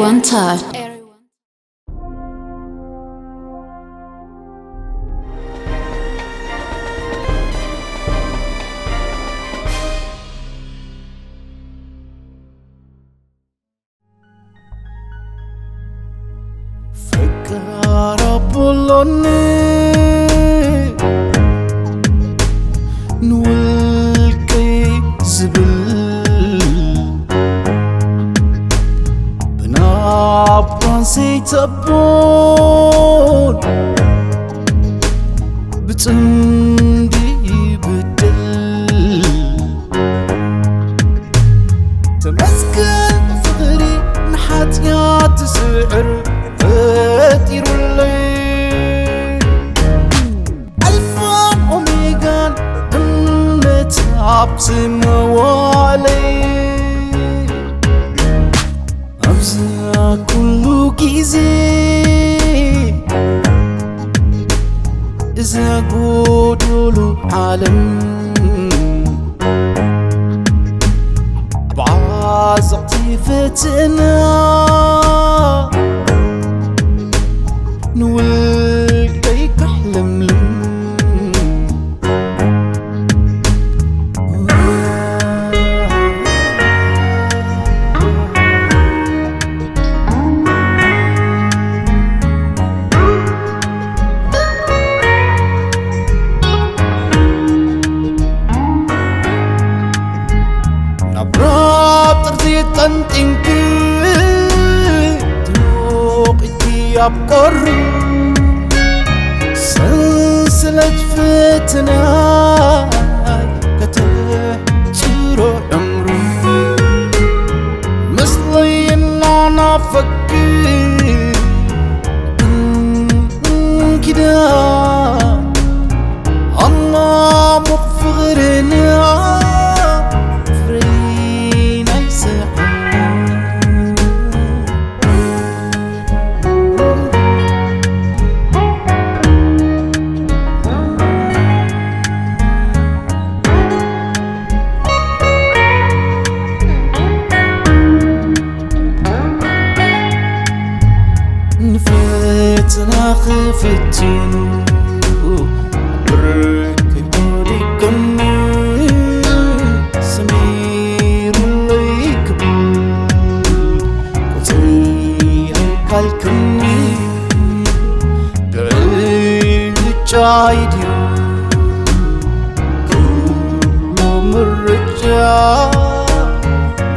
Enter. ፈቃር ኣቦሎኒ ንውልቀይ ዝብል ብናባን ዘይተቦን ብጽምዲ ይብድል። ተመስገን ፍቕሪ ንሓጢኣት ዝስዕር ፈጢሩለይ። ኣልፋን ኦሜጋን እምነት ኣብ ዝመዋለይ። ኣብዚ ኩሉ ግዜ እዛ ጎዶሎ ዓለም ብዓዘቕቲ ፈተና ንውልቀይ ካሕለምልም። ናብ ራብ ጥርዚ ጠንጢንኪ ትሞቒኪ ኣብ ቁሪ ሰንሰለት ፈተና ከተሕጽሮ ዕምሩ ምስለይ እናናፈኪ እንኪዳ ኣማሙቕ ፍቕርና ፍሬ ናይ ስሕና። ንፈተና ክፍትኑ ብርክ ወዲቅኒ ሰሚሩለይ ክብል ቁፅሪ ኣይካልክኒ ብዕጫይ ድዩ ኩሉ ምርጫ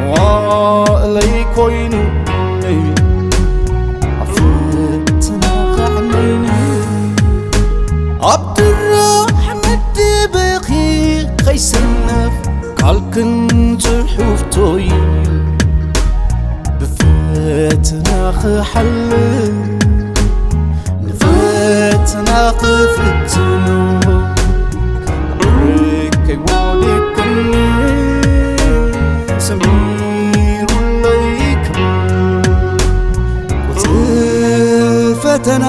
መዋእለይ ኮይኑ ኣብ ፈተና ከዕነይኒ ኣብ ድራሕ መደበኺ ከይሰነፍ ቃልክን ጽሑፍቶይ ብፈተና ክሓልፍ ንፈተና ክፍትኑ ርቀይ ወዲቅኒ ሰሚሩለይ ክብል ቁጽሪ ፈተና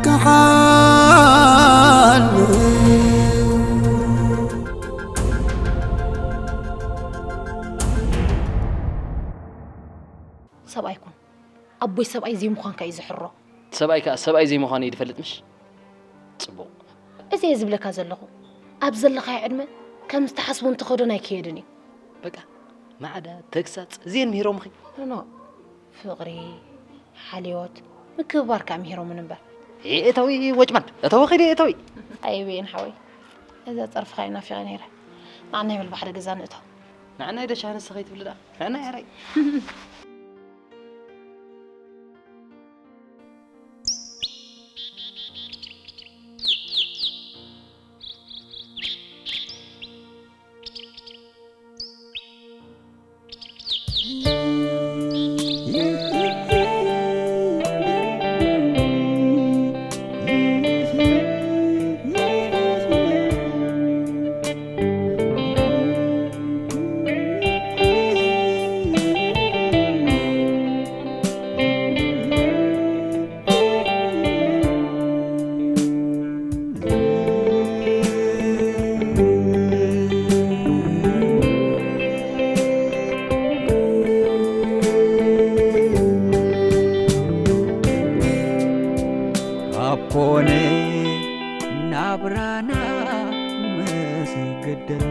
ክሓልፍ። ሰብኣይ ኩን። ኣቦይ ሰብኣይ ዘይምዃንካ እዩ ዝሕሮ። ሰብኣይ ከኣ ሰብኣይ ዘይምዃነይ ድፈልጥ ምሽ? ጽቡቕ። እዚ እየ ዝብለካ ዘለኹ። ኣብ ዘለኻዮ ዕድመ ከም ዝተሓስቦ እንተኸዶን ኣይክየድን እዩ። በቃ ማዕዳ፣ ተግሳጽ፣ እዚኤን ምሂሮምኺ? ኖኖ፣ ፍቕሪ፣ ሓልዮት፣ ምክብባር ከኣ ምሂሮምን እምበር። ኤ፣ እተዊ ወጭማድ፣ እተዊ ኺዲ እተዊ። ኣየበየን ሓወይ፣ እዛ ጸርፍኻ እየ ናፊቐ ነይረ። ንዓናይ በል ብሓደ ገዛ ንእቶ። ንዓናይ ዶ ሻሂ ንስኺ ትብሊ ደኣ? ንዓናይ ሕራይ። ናብራና ምስ ገደል፣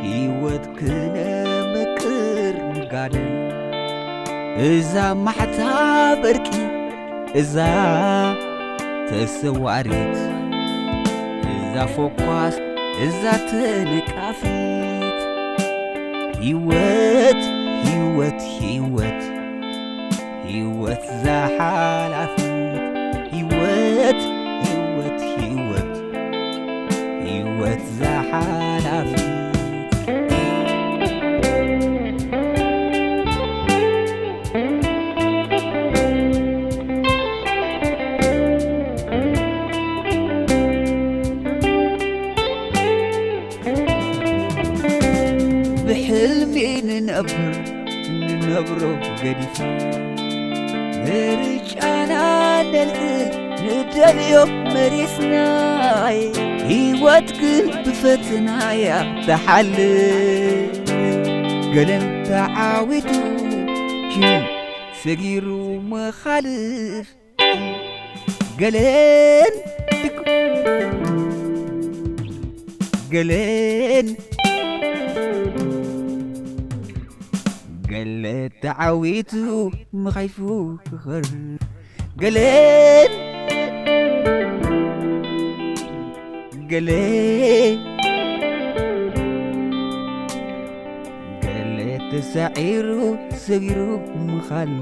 ህይወት ክነመቅር ንጋደል። እዛ ማሕታ በርቂ፣ እዛ ተሰዋሪት፣ እዛ ፎኳስ፣ እዛ ተነቃፊት። ህይወት፣ ህይወት፣ ህይወት፣ ህይወት ዛሓላፊት። ህይወት፣ ህይወት፣ ህይወት፣ ህይወት ዛሓላፊት። ብሕልሚ ንነብር፣ ንነብሮ ገዲፍና፣ ምርጫና ነልዕል፣ ንደልዮ መሪጽናይ። ህይወት ግን ብፈተናያ ትሓልፍ፣ ገለን ተዓዊቱ፣ ግን ሰጊሩ መኻልፍ። ገለን ድግ-፣ ገለን ገለ ተዓዊቱ ምኻይፉ ክኸር። ገለን ገለ ገለ ተሳዒሩ ሰጊሩ ምኻል።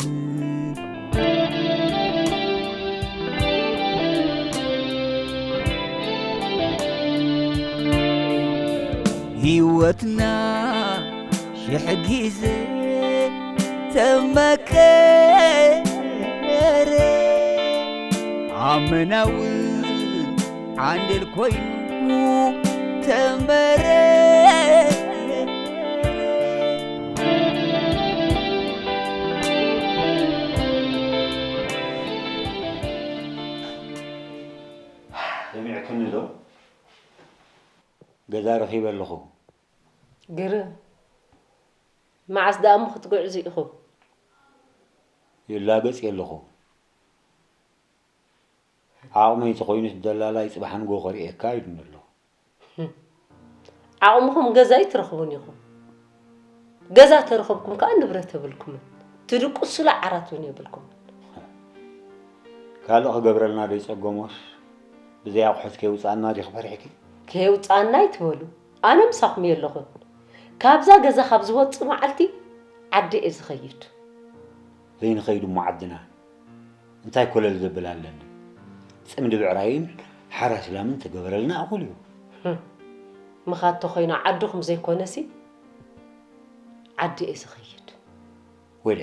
ህይወትና ሽሕ ግዜ ተመቀረ፣ ኣመና እውን ዓንዴል ኮይኑ ተመረ። ሰሚዕክኒ ዶ? ገዛ ረኺበ ኣለኹ። ግርም። መዓስ ደኣ እሞ ክትግዕዙ ኢኹም? ይላገጽ ኣለኹ። ዓቕመይ እንተኾይኑስ ደላላይ ጽባሕ ንግሆ ከርእየካ ኢሉኒ ኣሎ። ዓቕምኹም ገዛ ኣይትረኽቡን ኢኹም። ገዛ ተረኸብኩም ከኣ ንብረት የብልኩምን። ትድቅሱሉ ዓራት እውን የብልኩምን። ካልእ ክገብረልና ዶ ይጸገሞስ? ብዘይ ኣቑሑት ከየውጽኣና ዲኺ ፈሪሕኪ? ከየውጽኣና ኣይትበሉ። ኣነ ምሳኹም የለኹን። ካብዛ ገዛ ካብ ዝወጽእ መዓልቲ ዓዲ እየ ዝኸይድ። ዘይንኸይድ እሞ ዓድና እንታይ ኮለል ዘብል ኣለኒ? ጽምዲ ብዕራይን ሓራስ ላምን ተገበረልና እኹል እዩ። ህም። ምኻድ ተኾይኑ ዓድኹም ዘይኮነሲ ዓዲ እየ ዝኸይድ። ወይለ፣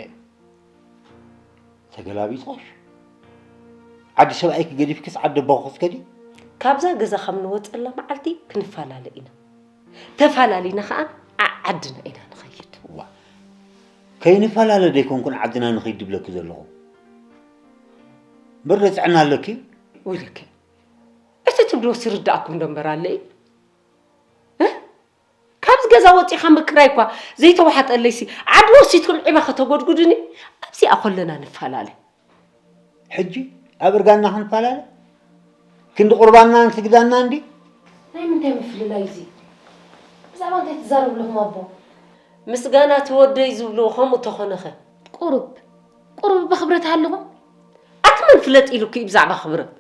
ተገላቢጦሽ? ዓዲ ሰብኣይኪ ገዲፍክስ ዓዲ ኣቦኺ ክትከዲ? ካብዛ ገዛ ካብ ንወጸላ መዓልቲ ክንፈላለ ኢና። ተፋላሊና ኸኣ ዓ-፣ ዓድና ኢና ንኸይድ። እዋ፣ ከይንፈላለ ደይኮንኩን ዓድና ንኸይድ ድብለኪ ዘለኹ? እምበር ዶ ጥዕና ኣለኪ? ወይለከ፣ እቲ ትብልዎስ ይርድኣኩም ዶ እምበር ኣለይ? እ? ካብዚ ገዛ ወጺኻ ምክራይ እኳ ዘይተዋሓጠለይሲ፣ ዓዲ ወሲድኩም ዒባ ከተጎድጉዱኒ፣ ኣብዚኣ ኮለና ንፈላለ። ሕጂ ኣብ እርጋና ክንፈላለ? ክንዲ ቁርባንናን ስግዳንናን ድዩ? ናይ ምንታይ ምፍልላይ እዚ? ብዛዕባ እንታይ ትዛረቡ ኣለኹም ኣቦ? ምስጋና እቲ ወደይ ዝብልዎ ከምኡ ተኾነኸ? ቁሩብ፣ ቁሩብ ብኽብረት ኣለኹም? ኣቲ መን ፍለጥ ኢሉኪ እዩ ብዛዕባ ክብረት?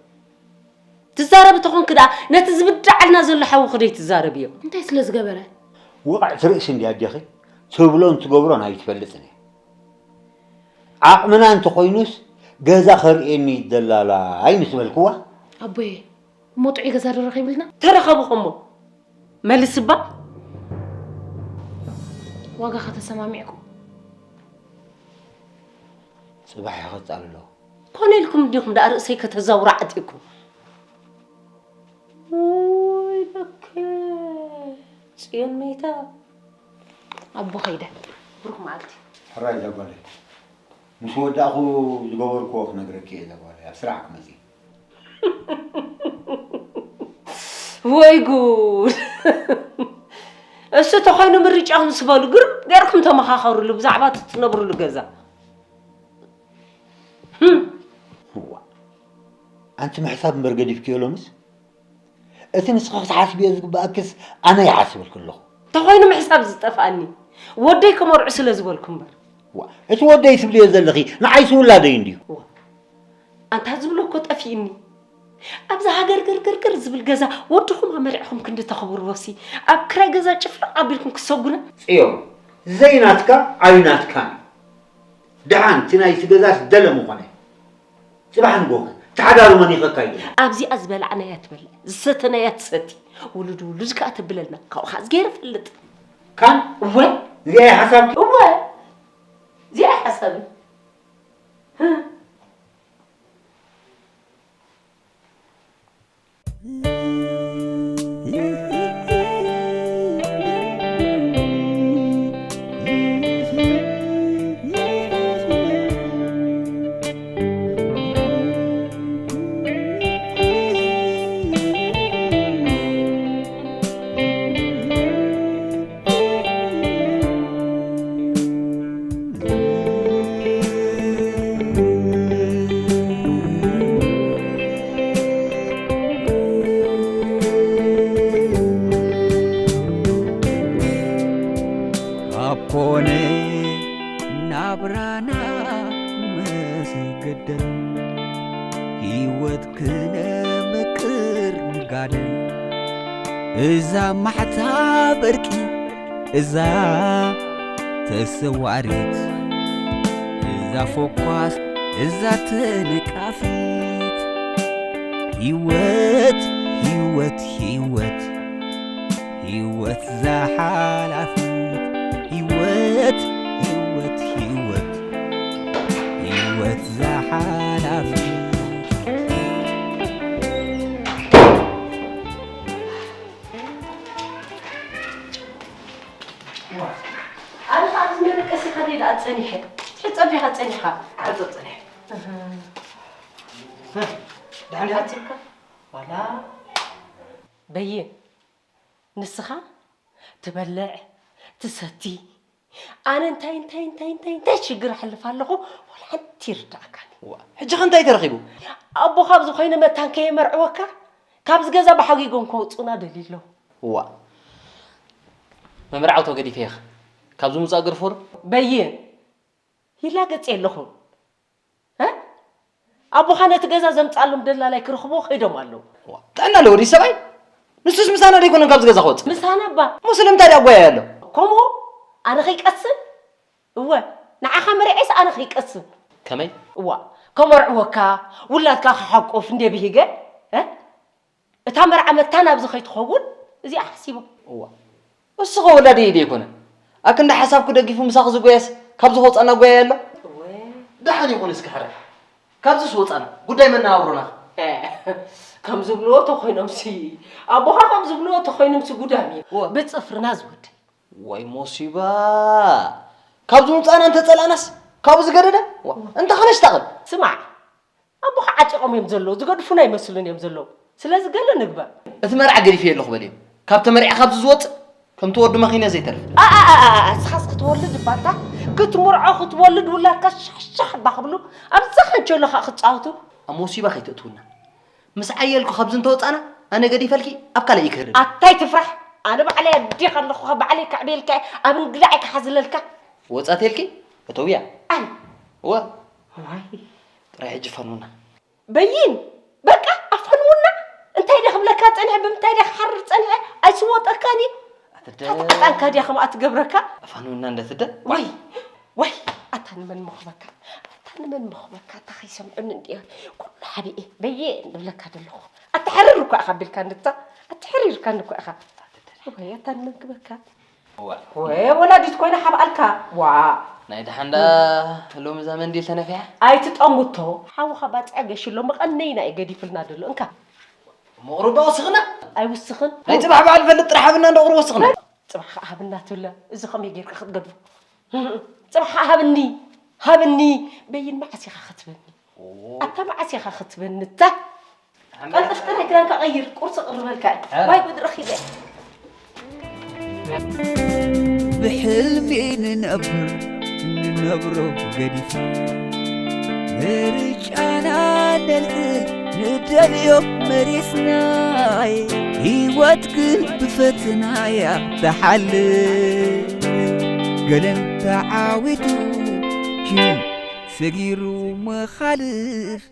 ትዛረቢ ተኾንኪ ደኣ ነቲ ዝብዳዓልና ዘሎ ሓውኺ ደይትዛረብዮ። እንታይ ስለ ዝገበረ? ወቕዕቲ ርእሲ እንድያ ኣዴኺ፣ ትብሎን ትገብሮን ኣይትፈልጥን እያ። ዓቕምና እንተኾይኑስ ገዛ ከርእየኒ ይደላላ ኣይምስ በልክዋ? ኣቦየ፣ እሞ ጥዑይ ገዛ ዶ ረኺብልና? ተረኸብኹሞ። መልስ እባ። ዋጋ ከተሰማሚዕኩም? ጽባሕ ይኸጽ ኣሎ። ኮነ ኢልኩም እንዲኹም ደኣ ርእሰይ ከተዛውራ ዓጢኩም። ውይ በከ ጽዮን መይታ። ኣቦ ኸይደ። ብሩኽ መዓልቲ። ሕራይ እዛ ጓለይ። ምስ ወዳእኹ ዝገበርክዎ ክነግረኪ እየ እዛ ጓለይ። ኣብ ስራሕ ክመጽእ። ወይ ጉድ! እሱ ተኾይኑ ምርጫኹም ስበሉ፣ ግርም ጌርኩም ተመኻኸሩሉ ብዛዕባ እቲ ትነብሩሉ ገዛ። ህም። እዋ፣ ኣንቲ ምሕሳብ እምበር ገዲፍክዮ ሎምስ? እቲ ንስኺ ክትሓስብዮ ዝግባኣክስ ኣነ ይሓስበልኪ ኣለኹ። ተኾይኑ ምሕሳብ ዝጠፍኣኒ፣ ወደይ ከመርዑ ስለ ዝበልኩ እምበር። ዋ፣ እቲ ወደይ ትብልዮ ዘለኺ ንዓይሲ ውላደይ እንድዩ። ዋ፣ ኣንታ ዝብሎ እኮ ጠፊእኒ። ኣብዚ ሃገር ግርግርግር ዝብል ገዛ ወድኹም ኣመሪዕኹም ክንዲ ተኽብርዎሲ፣ ኣብ ክራይ ገዛ ጭፍልቕ ኣቢልኩም ክትሰጉና? ጽዮን፣ ዘይናትካ ኣይናትካን እዩ። ደሓን እቲ ናይቲ ገዛስ ደለ ምኾነ። ጽባሕ ንጎኸ፣ እቲ ሓዳሩ መን ይኸካ እዩ? ኣብዚኣ ዝበላዕናያ ትበልዕ፣ ዝሰተናያ ትሰቲ። ውሉድ ውሉድ ከኣ ተብለልና፣ ካብኡ ከኣ ዝገይረ ፈልጥ። ካን? እወ። እዚኣ እያ ሓሳብኪ? እወ። እዚኣ እያ ሓሳብን። ኣብ ኮነ ናብራና መስገደል ህይወት ክነመቅር ንጋደል። እዛ ማሕታ በርቂ፣ እዛ ተሰዋሪት፣ እዛ ፎኳስ፣ እዛ ተነቃፊት። ህይወት፣ ህይወት፣ ህይወት፣ ህይወት ዛሓላፊት። ህይወት፣ ህይወት፣ ህይወት፣ ህይወት ዛሓላፊት። ኣነ ኸዓ ኣብዚ መደቀሲ ከደይ ደኣ ጸኒሐ። ትሕጸብ ዲኻ ጸኒሕካ? ሕጸብ ጸኒሐ። እህ። ደሓን ዲኻ? ሓጺብካ? ዋላ በይን፣ ንስኻ ትበልዕ፣ ትሰቲ። ኣነ እንታይ፣ እንታይ፣ እንታይ፣ እንታይ፣ እንታይ ሽግር ኣሕልፍ ኣለኹ፣ ዋላ ሓንቲ ይርድኣካን እዩ። ዋ፣ ሕጂ ኸ እንታይ ተረኺቡ? ኣቦኻ ኣብዚ ኮይነ መታን ከየመርዕወካ፣ ካብዚ ገዛ ብሓጊጎም ከውጹና ደልዩ ኣለዉ። ዋ፣ መምርዓውቶ ገዲፈ ኢኻ። ካብዚ ምውጻእ ግርፉር? በይን፣ ይላገጽ የለኹን። እ? ኣቦኻ ነቲ ገዛ ዘምጻሎም ደላላይ ክረኽብዎ ከይዶም ኣለዉ። ዋ፣ ጥዕና ኣለዎ ድዩ ሰብኣይ? ንሱስ ምሳና ደይኮነን ካብዚ ገዛ ክወጽእ? ምሳና እባ። እሞ ስለምንታይ ደኣ ጓያይ ኣሎ? ከምኡ? ኣነ ከይቀስን? እወ፣ ንዓኻ መሪዐስ ኣነ ከይቀስን። ከመይ? እዋ፣ ከመርዕወካ፣ ውላድካ ክሓቁፍ እንዴ ብሂገ? እ? እታ መርዓ መታን ኣብዚ ከይትኸውን እዚኣ ሓሲቦም። እዋ፣ እሱ ኸ ወላዲ ኢደ ኣይኮነን። ኣክንዲ ሓሳብኩ ደጊፉ ምሳኺ ዝጎያስ ካብዚ ከውጻና ጎያይ ኣሎ? እወ። ደሓን ይኹን እስኪ ሕራይ። ካብዚስ ወጻና፣ ጉዳይ መነባብሮና ኸ? እ፣ ከም ዝብልዎ ተኾይኖምሲ፣ ኣቦኻ ከም ዝብልዎ ተኾይኖምሲ ጉዳም እዩ። እወ። ብጽፍርና ዝወድ። ወይ ሞሲባ! ካብዚ ምውጻእና እንተጸላእናስ፣ ካብኡ ዝገደደ? ዋ፣ እንተኸነሽ ታቕል። ስማዕ፣ ኣቦኻ ዓጢቖም እዮም ዘለዉ፣ ዝገድፉና ኣይመስሉን እዮም ዘለዉ። ስለዚ ገለ ንግበር። እቲ መርዓ ገዲፈዮ ኣለኹ በልዮም። ካብ ተመርዒ ካብዚ ዝወጽእ፣ ከምቲ ወዲ መኺነ ዘይተርፍ። ኣኣኣኣ፣ እስኻስ ክትወልድ እባ እንታ፣ ክትምርዖ ክትወልድ ውላድካ ሻሕሻሕ እባ ክብሉ፣ ኣብዛ ካንቸሎ ኸኣ ክጻወቱ። ኣብ ሞሲባ ከይተእትውና። ምስ ዓየልኩ ካብዚ እንተወጻና፣ ኣነ ገዲፈልኪ ኣብ ካልእ ይክህደድ። ኣታ ኣይትፍራሕ፣ ኣነ ባዕለይ ኣዴኻ ኣለኹ፣ ባዕለይ ከዕብየልካ እየ፣ ኣብ እንግዳዕ እየ ክሓዝለልካ። ወጻ ተልኪ? እተውያ። ኣይ። እወ። ዋይ። ጥራይ ሕጂ ፈኑና። በይን፣ በቃ ኣፈንውና። እንታይ ድየ ክብለካ ጸኒሐ፣ ብምንታይ ድየ ክሓርር ጸኒሐ፣ ኣይስወጠካን እዩ። ኣትደ። ታታ ዕጣንካ ድያ ከምኣ ትገብረካ? ኣፋንውና እንደ ትደ። ወይ፣ ወይ፣ ኣታ ንመን መኽበካ? ኣታ ንመን መኽበካ? ኣታ ከይሰምዑኒ እንድየ ኩሉ ሓቢኤ በየ ንብለካ ዘለኹ። ኣትሕርር እኳ ኢኻ ኣቢልካኒ እታ፣ ኣትሕሪርካኒ እኳ ኢኻ። ወይ ኣታ ንመን ክበካ? እዋ። ወይ ወላዲት ኮይና ሓብኣልካ። ዋ። ናይ ደሓን ደኣ ሎሚ እዛ መንዲል ተነፊሓ? ኣይትጠምቶ። ሓውኻ ባጽዕ ገሽሎ መቐነይና እዩ ገዲፍልና ዘሎ። እንካ። መቕሩባ ወስኽና? ኣይውስኽን። ናይ ጽባሕ በዓል ፈልጥ ጥራሕ ሃብና እንዳ ቁሩብ ወስኽና። ጽባሕ ከኣ ሃብና ትብለ። እዚ ከመይ ጌርካ ክትገድፎ? ጽባሕ ከኣ ሃብኒ። ሃብኒ። በይን መዓስ ኢኻ ክትበኒ? ኦ። ኣታ መዓስ ኢኻ ክትበኒ? እታ ቀልጥፍ ጥራይ ክዳንካ ቀይር። ቁርሲ ቅርበልካ። ኧረ። ዋይ ጉድ ረኺበ። ብሕልሚ ንነብር ንነብሮ ገዲፍና ምርጫና ነልዕል ንደልዮ መሪጽናይ ኣትክል ብፈተናያ ትሓልፍ። ገለን ተዓዊቱ ኪም ሰጊሩ ምኻልፍ።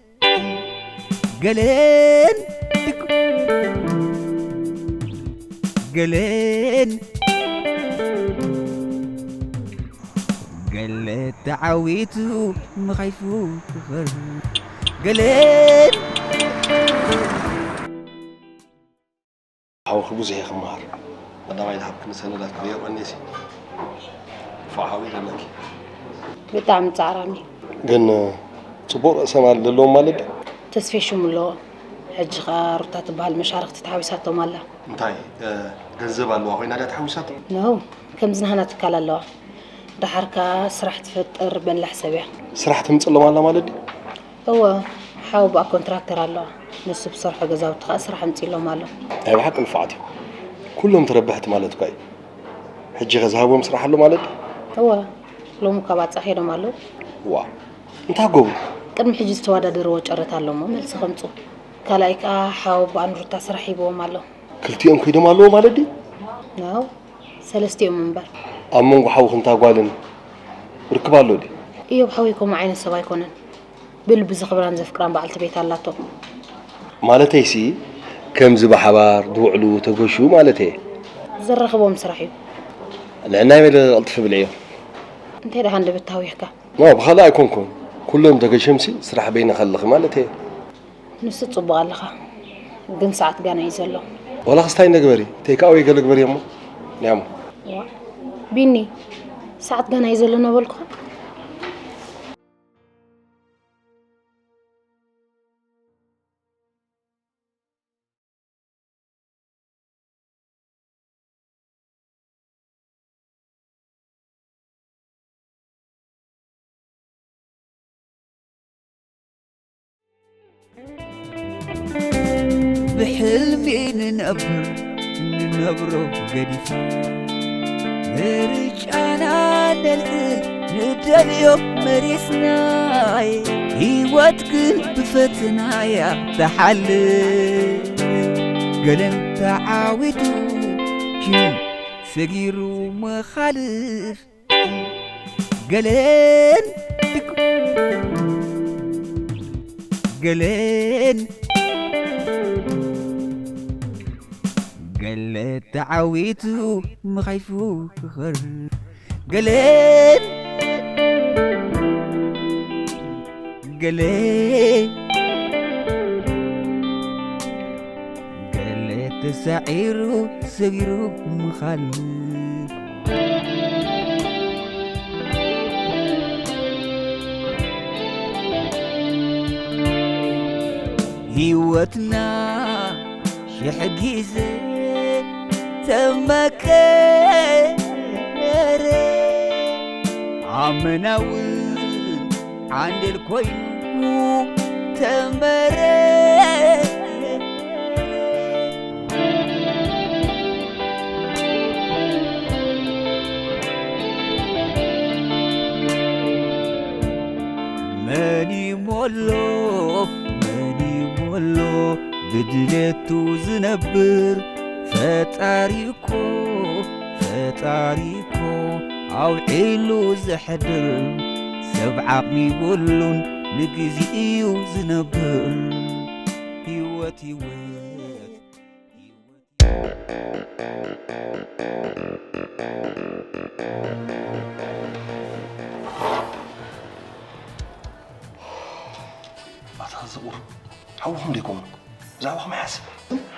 ገለን ድግ-፣ ገለን ገለ ተዓዊቱ ምኻይፉ ክኸር። ገለን ሓውኺ ብዙሕ እየ ክመሃር። ቀዳማይ ዝሃብክኒ ሰነዳት ክርእዮ ቀኒሲ። ፋሕ ሓዊ ዘለኪ። ብጣዕሚ ጻዕራም እዩ። ግን ጽቡቕ ርእሰ ማል ዘለዎም ማለት ድዩ? ተስፌ ሽሙ ኣለዎ። ሕጂ ኸኣ ሩታ ትበሃል መሻርኽቲ ተሓዊሳቶም ኣላ። እንታይ፣ እ፣ ገንዘብ ኣለዋ ኮይና ድያ ተሓዊሳቶም? ኖ፣ ከምዚ ናህና ትካል ኣለዋ። ደሓር ከኣ ስራሕ ትፈጥር በላሕ ሰብ እያ። ስራሕ ተምጽሎም ኣላ ማለት ድዩ? እወ፣ ሓው ብኣ ኮንትራክተር ኣለዋ። ንሱ ብሰርሖ ገዛውቲ ኸኣ ስራሕ ኣምጺሎም ኣሎ። ናይ ብሓቂ ንፉዓት እዮም። ኩሎም ተረባሕቲ ማለት እኳ እዩ። ሕጂ ኸ ዝሃብዎም ስራሕ ኣሎ ማለት ድዩ? እወ፣ ሎሚ እኳ ባጻ ከይዶም ኣለዉ። ዋ፣ እንታይ ገብሩ? ቅድሚ ሕጂ ዝተወዳደርዎ ጨረታ ኣሎ እሞ መልሲ ከምጹ። ካልኣይ ከኣ ሓው ብኣን ሩታ ስራሕ ሂብዎም ኣሎ። ክልቲኦም ከይዶም ኣለዉ ማለት ድዩ? ናው፣ ሰለስቲኦም እምበር። ኣብ መንጎ ሓውኽን እታ ጓልን ርክብ ኣሎ ድዩ? እዮብ ሓወይ ከምኡ ዓይነት ሰብ ኣይኮነን። ብልቢ ዘኽብራን ዘፍቅራን በዓልቲ ቤት ኣላቶ። ማለተይሲ፣ ከምዚ ብሓባር ዝውዕሉ ተገሹ ማለተይ እየ። ዘራኽቦም ስራሕ እዩ። ንዕናይ በለ ቀልጥፊ ብልዕዮ። እንታይ ደኣ ሃንደበት ተሃዊኽካ? ኖ፣ ብኻልእ ኣይኮንኩን። ኩሎም ተገሸምሲ ስራሕ በይንኻ ኣለኺ ማለተይ እየ። ንሱ ጽቡቕ ኣለኻ፣ ግን ሰዓት ጋና እዩ ዘሎ። ዋላ ክስታይ እንደ ግበሪ፣ ቴክ ኣወይ ገለ ግበሪ እሞ። ኒያሞ። ዋ፣ ቢኒ፣ ሰዓት ጋና እዩ ዘሎ ነበልኩኻ። ብሕልሚ ንነብር፣ ንነብሮ ገዲፍ፣ ምርጫና ነልዕል፣ ንደልዮ መሪጽናይ። ህይወት ግን ብፈተናያ ትሓልፍ፣ ገለን ተዓዊቱ ኪም ሰጊሩ ምኻልፍ። ገለን ድግ-፣ ገለን ገለ ተዓዊቱ ምኻይፉ ክኸር። ገለን ገለ ገለ ተሳዒሩ ሰጊሩ ምኻል። ህይወትና ሽሕ ግዜ ተመቀረ፣ ኣመና እውን ዓንዴል ኮይኑ ተንበረ። መን ይሞሎ፣ መን ይሞሎ፣ ብድሌቱ ዝነብር ፈጣሪ እኮ፣ ፈጣሪ እኮ ኣውዒሉ ዘሕድር። ሰብ ዓቕሚ ይብሉን ንግዜ እዩ ዝነብር። ህይወት፣ ህይወት፣ ህይወት። ኣታ ዝቑር ሓውኹም ደይኮኑ ብዛዕባኹም ይሓስብ።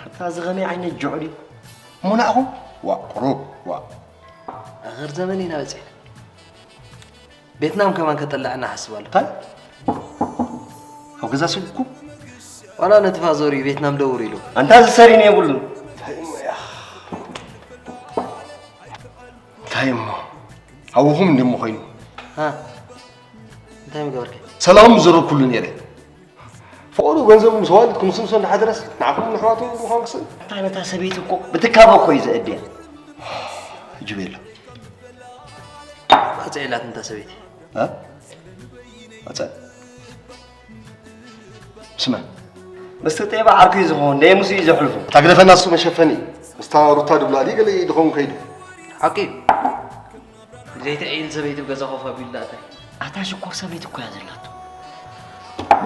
ኣታ እዚ ኸመይ ዓይነት ጅዑል እዩ? እሞ ንዓኹም? ዋእ፣ ቁሩብ፣ ዋእ። ኣኸር ዘመን ኢና በጺሕና። ቬትናም ከማን ከጠልዐና ሓስብ ኣሎ። እንታይ? ኣብ ገዛ ስጉኩም? ዋላ ነቲ ፋዞር እዩ ቬትናም ደውር ኢሉ። ኣንታ እዚ ሰሪን የብሉን። እንታይ እሞ ያኽ? እንታይ እሞ? ሓውኹም እንድሞ ኮይኑ። ሃ? እንታይ ምገበርካ? ሰላም ምዘረብኩሉ ነይረ። ፈቐዶ ገንዘቡ ምስ ዋልድ ክምስምሶ እንዳሓደረስ ንዓኹም ንሕዋቱ ምዃን ክስእል። እታ ነታ ሰበይቲ እኮ ብትካበ እኮ እዩ ዘእድያ። ሕጂ ቤላ። ባጽዕ ኢላት እንታ ሰበይቲ። እ? ባጽዕ። ስማ። ምስቲ ጤባ ዓርኩ እዩ ዝኸውን፣ ደይ ምስ እዩ ዘሕልፉ። ታግደፈና እሱ መሸፈኒ እዩ። ምስታ ሩታ ድብላ ድዩ ገለ ድኸውን ከይዱ? ሓቂ እዩ። ዘይትዕይል ሰበይቲ ኣብ ገዛ ኮፍ ኣቢሉ ደኣ እንታይ? ኣታ ሽኮር ሰበይቲ እኮ እያ ዘላቶ።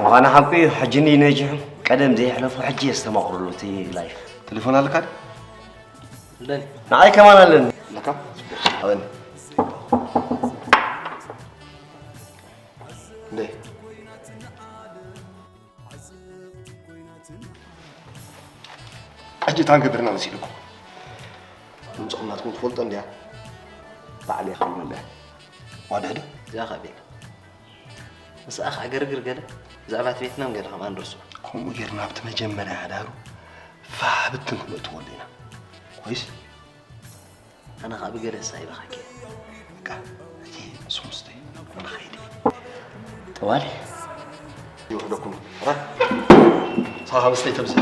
ምዃና ሓቂ እዩ። ሕጂ እንድዩ ነጂሑ። ቀደም ዘየሕለፎ ሕጂ የስተማቕረሉ እቲ ላይፍ። ቴሌፎን ኣለካ ድዩ? ኣለኒ። ንዓይ ከማን ኣለኒ። ኣለካ? ኣበኒ። እንዴ? ሕጂ እንታይ ንገብርና መሲልኩም? ድምፅኹም ናትኩም ትፈልጦ እንድያ። ባዕለይ ክብሎ ኣለያ። ዋድሕዶ? እዚኣ ካብ ቤላ። ምስኣ ከዓ ግርግር ገለ፣ ብዛዕባ እቲ ቤትና ገለ ከም ኣንደርሶ። ከምኡ ጌርና ኣብቲ መጀመርያ ሓዳሩ ፋሕ ብትን ክነእትወሉ ኢና። ኮይስ? ኣነ ከዓ ብገለ ሳይበኻኪ። በቃ፣ እቲ ንስኹም ስተዩ፣ ኣነ ኸይደ። ጠዋል? ይውሕደኩም። ራ? ሳኻ መስተይ ተምስል።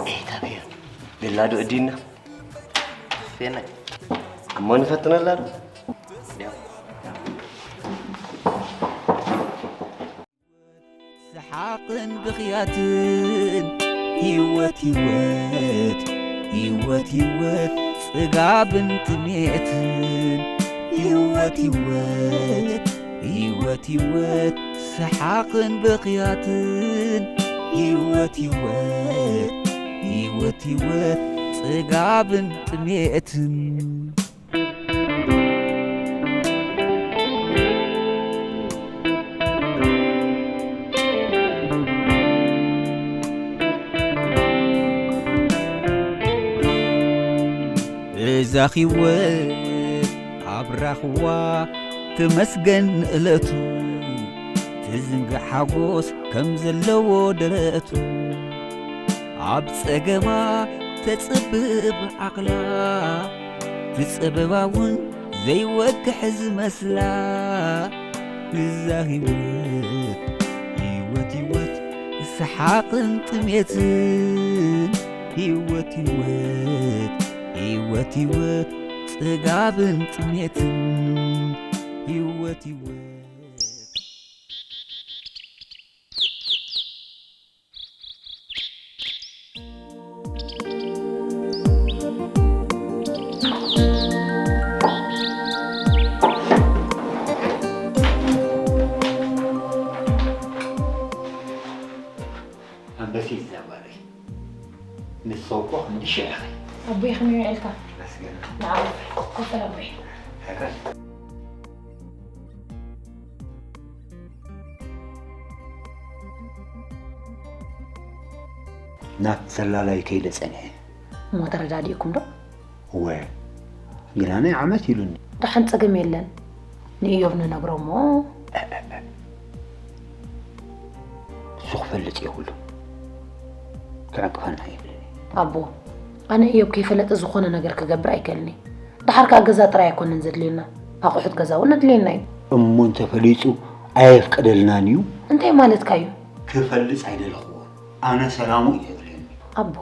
ኤታ ቤላ ዶ እዲና? ፌና። እሞ ንፈትነላ ዶ? ዲያ። ሰሓቕን ብኽያትን ህይወት፣ ህይወት፣ ህይወት፣ ህይወት፣ ጽጋብን ጥሜትን ህይወት፣ ህይወት፣ ህይወት፣ ህይወት፣ ሰሓቕን ብኽያትን ህይወት፣ ህይወት፣ ህይወት፣ ህይወት፣ ጽጋብን ጥሜትን። እዛ ህይወት ኣብራኽዋ ተመስገን ንእለቱ፣ ትዝንግዕ ሓጎስ ከም ዘለዎ ደረቱ። ኣብ ጸገማ ተጽብብ ዓቕላ፣ ብጸበባ እውን ዘይወግሕ ዝመስላ። እዛ ህይወት፣ ህይወት፣ ህይወት፣ ሰሓቕን ጥሜትን። ህይወት፣ ህይወት፣ ህይወት፣ ህይወት፣ ጽጋብን ጥሜትን። ህይወት፣ ህይወት። ኣንበሲት እዛ ጓለይ። ንሰው እኮ ክንዲ ሽሕ ኢኺ። ኣቦይ ከመይ ውዒልካ? መስገን። ንዓው። ኮፈል ኣቦይ። ሕረስ። ናብ ሰላላይ ከይደ ጸኒሐ። እሞ ተረዳዲእኩም ዶ? እወ፣ ግና ናይ ዓመት ኢሉኒ። ደሓን ጸገም የለን። ንእዮብ ንነግሮ እሞ። እሱ ክፈልጥ የብሉን። ክዕንቅፈና የብልን። ኣቦ፣ ኣነ እዮብ ከይፈለጠ ዝኾነ ነገር ክገብር ኣይክእልን እየ። ደሓር ከኣ ገዛ ጥራይ ኣይኮነን ዘድልየና፣ ኣቑሑት ገዛ እውን ኣድልየና እዩ። እሞ እንተፈሊጡ ኣየፍቅደልናን እዩ? እንታይ ማለትካ እዩ? ክፈልጥ ኣይደለኽዎን። ኣነ ሰላሙ እዩ ዘድልየኒ። ኣቦ፣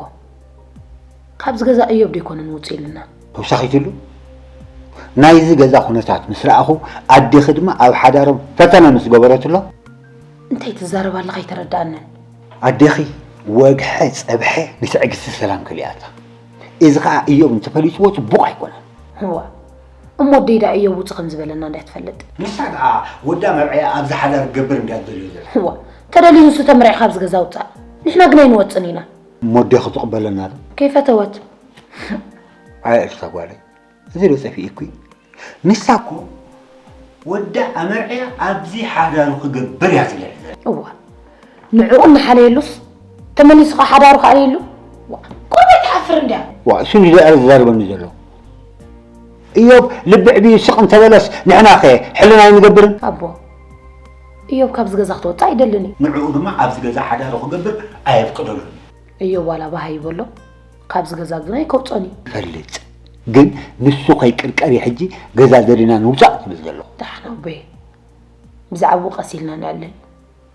ካብዚ ገዛ እዮብ ዶ ኣይኮነን ውፅእ ኢሉና? ተወሳኺትሉ? ናይዚ ገዛ ኩነታት ምስ ረኣኹ፣ ኣዴኺ ድማ ኣብ ሓዳሮም ፈተነ ምስ ገበረትሎ። እንታይ ትዛረብ ኣለኻ ኣይተረድኣንን። ኣዴኺ ወግሐ ጸብሐ ንትዕግስቲ ሰላም ከሊኣታ። እዚ ኸኣ እዮብ እንተፈሊጥዎ ጽቡቕ ኣይኮነን። እዋ፣ እሞ ኣደይ ደኣ እዮብ ውጽእ ከም ዝበለና እንድያ ትፈልጥ። ንሳ ደኣ ወዳ መርዕያ ኣብዚ ሓዳር ክገብር እንድያ ትደልዮ ዘላ። እዋ፣ ተደልዩ ንሱ ተመርዒ ካብዚ ገዛ ውጻእ። ንሕና ግን ኣይንወጽን ኢና። እሞ ኣዴኺ ትቕበለና ዶ? ከይፈተወት። ኣይ እታ ጓለይ፣ እዚ ዶ ጸፊእኩ? ንሳ እኮ ወዳ ኣመርዕያ ኣብዚ ሓዳሩ ክገብር እያ ትደሊ ዘላ። እዋ፣ ንዕኡ እናሓለየሉስ ተመሊሱ ኸዓ ሓዳሩ ክኣልየሉ? ዋ፣ ቁሩብ ኣይትሓፍር እንድያ? ዋ፣ እሱ እንድዩ ደኣ ዝዛረበኒ ዘሎ። እዮብ ልቢ ዕብዩ ስቕ እንተበለስ ንሕናኸ ሕልና ኣይንገብርን? ኣቦ፣ እዮብ ካብዚ ገዛ ክትወጽእ ኣይደልን እዩ። ንዕኡ ድማ ኣብዚ ገዛ ሓዳሩ ክገብር ኣየፍቅደሉን። እዮብ ዋላ ባህ ይበሎ፣ ካብዚ ገዛ ግን ኣይከውጾን እዩ። ይፈልጥ፣ ግን ንሱ ከይቅርቀር እዩ ሕጂ ገዛ ደሊና ንውጻእ ትብል ዘለኹ። ደሓን ኣቦየ፣ ብዛዕባኡ ቀስ ኢልና ነዕልል።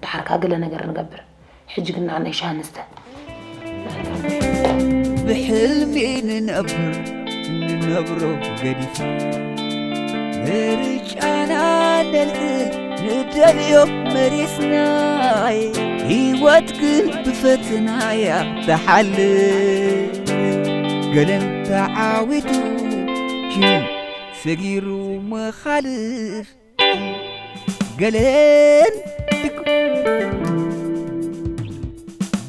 ደሓር ከኣ ገለ ነገር ንገብር። ሕጂ ግን ንዓ ናይ ሻሂ ንስተ። ብሕልሚ ንነብር፣ ንነብሮ ገዲፍና፣ ምርጫና ንደልዮ መሪስናይ ህይወት ግን ብፈተናያ ትሓልፍ። ገለን ተዓዊቱ ግን ሰጊሩ መኻልፍ። ገለን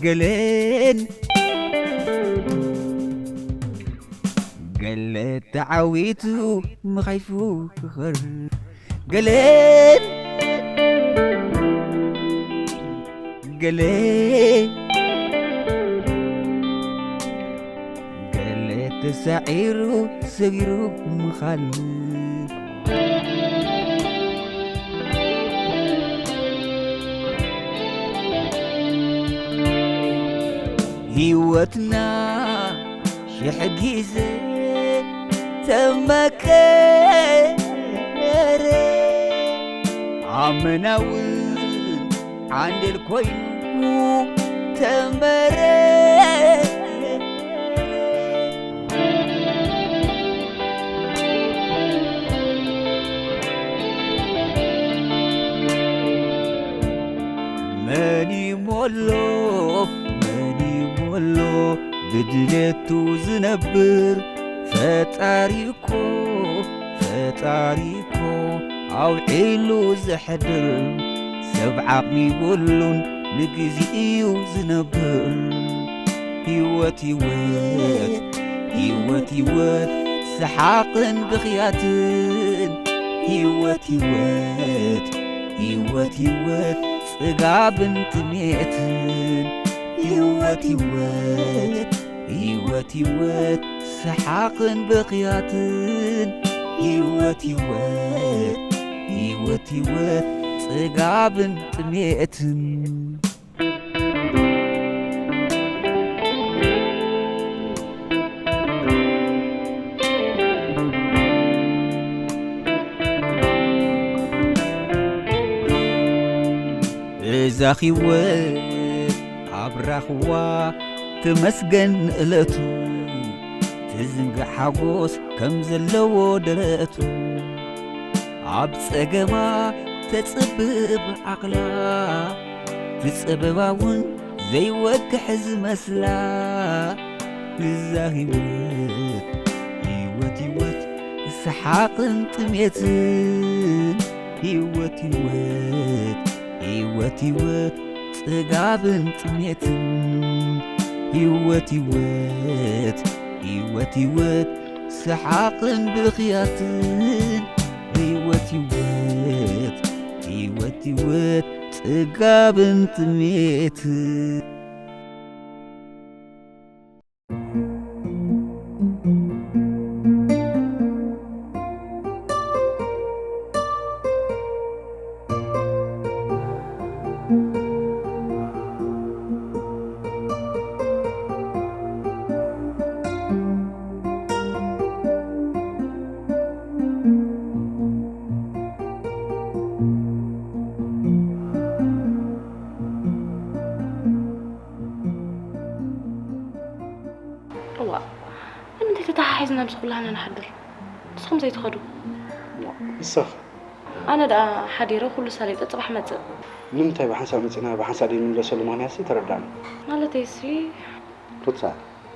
ገለን ገለ ተዓዊቱ ምኻይፉ ክኸር። ገለን ገለ ገለ ተሳዒሩ ሰጊሩ ምኻል። ህይወትና ሽሕ ግዜ ተመከረ። ኣመና እውን ዓንዴል ኮይኑ ተንበረ። መን ይሞሎ፣ መን ይሞሎ፣ ብድሌቱ ዝነብር ፈጣሪ እኮ፣ ፈጣሪ እኮ ኣውዒሉ ዘሕድር። ሰብ ዓቕሚ ይብሉን ንግዜ እዩ ዝነብር። ህይወት፣ ህይወት፣ ህይወት፣ ህይወት፣ ሰሓቕን ብኽያትን። ህይወት፣ ህይወት፣ ህይወት፣ ህይወት፣ ጽጋብን ጥሜትን። ህይወት፣ ህይወት፣ ህይወት፣ ህይወት፣ ሰሓቕን ብኽያትን። ህይወት፣ ህይወት፣ ህይወት፣ ህይወት፣ ጽጋብን ጥሜትን። እዛ ህይወት ኣብራኽዋ ተመስገን ንእለቱ፣ ትዝንግዕ ሓጎስ ከም ዘለዎ ደረቱ። ኣብ ጸገማ ተጽብብ ዓቕላ፣ ብጸበባ እውን ዘይወግሕ ዝመስላ። እዛ ህይወት፣ ህይወት፣ ህይወት፣ ሰሓቕን ጥሜትን። ህይወት፣ ህይወት፣ ህይወት፣ ህይወት፣ ጽጋብን ጥሜትን። ህይወት፣ ህይወት፣ ህይወት፣ ህይወት፣ ሰሓቕን ብኽያትን። ህይወት፣ ህይወት፣ ህይወት፣ ህይወት፣ ጽጋብን ጥሜትን። እዋእ፣ ንምንታይ ተተሓሒዝና ኣብዚ ኩላህና ንሓድር? ንስኹም ዘይትኸዱ? ንስኽ? ኣነ ደኣ ሓዲረ ኩሉ ሰሊጠ ጽባሕ መጽእ። ንምንታይ ብሓንሳብ መጺእና ብሓንሳብ ዘይንምለሰሉ ምኽንያትሲ ተረዳእኒ። ማለተይሲ? ሩታ፣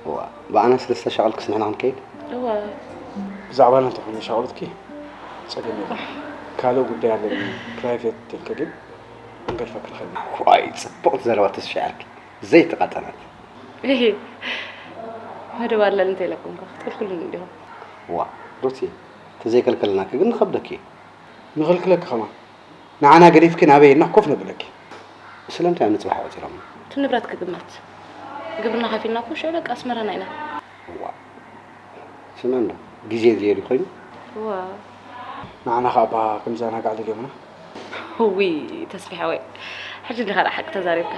እዋ፣ ብኣና ስለ ዝተሻቐልክስ ንሕና ክንከይድ? እዋ። ብዛዕባና እንተኾይኑ ሻቕሎትኪ ጸገም የለን። ካልእ ጉዳይ ኣለኒ፣ ፕራይቬት እንተልኪ ግን ክንገድፈኪ ንኽእል ኢና። ዋይ፣ ጽቡቕ ዘረባ ተስፊ ዓርኪ። ዘይተቓጠነት። እሂ፣ መደብ ኣለኒ እንተኢለኩም ከ ክትከልክሉኒ እንዲኹም። ዋ፣ ሩቲ፣ ተዘይከልከልናኪ ግን ንኸብደኪ እዩ። ንኸልክለኪ ከማን? ንዓና ገዲፍኪ ናበይ ኢልና ኮፍ ነብለኪ? ስለምንታይ እዮም ንጽባሕ ኣቑጺሮም? እቲ ንብረት ክግመት። ግብርና ከፊልና እኮ ሽዑ በቃ ኣስመራና ኢና። ዋ፣ ስምዕና፣ ግዜ የድልዮ ድዩ ኮይኑ? እዋ። ንዓና ኸኣ እባ ክንዘናጋዕ ደልዮምና። እውይ፣ ተስፊ ሓወይ፣ ሕጂ እንዲኻ ደኣ ሓቂ ተዛሪብካ።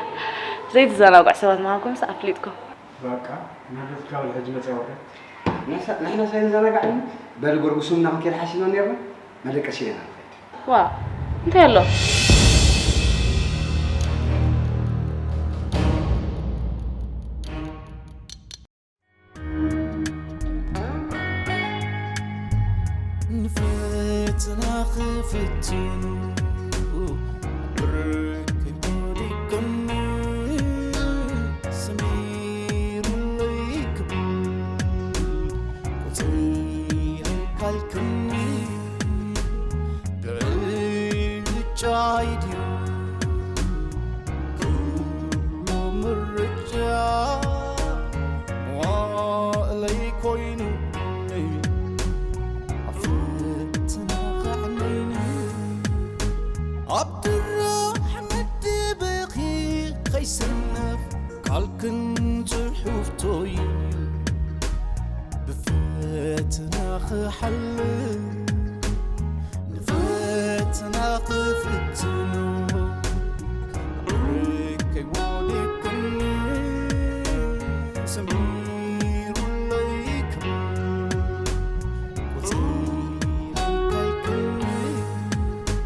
ዘይትዘናግዑ ሰባት ምዃንኩምስ ኣፍሊጥኩም። በቃ፣ ናደድካ በል ሕጂ መጽያ ወርደት። ንሕና፣ ንሕናስ ኣይንዘናጋዕን። በል፣ ጎርጉሱምና ክንከይድ ሓሲብና ነይርና። መደቀሲ ኢለና ንኸይድ። ዋ፣ እንታይ ኣሎ? ንፈተና ክፍትኑ ጫይ ድዩ ኩሉ ምርጫ መዋእለይ ኮይኑ ኣብ ፈተና ከዕነይኒ ኣብ ድራሕ መደበኺ ከይሰነፍ ቃልክን ጽሑፍቶይ ብፈተና ክሓልፍ ንፈተና ክፍትኖ ርከይ ወዲቅኒ ስምዒ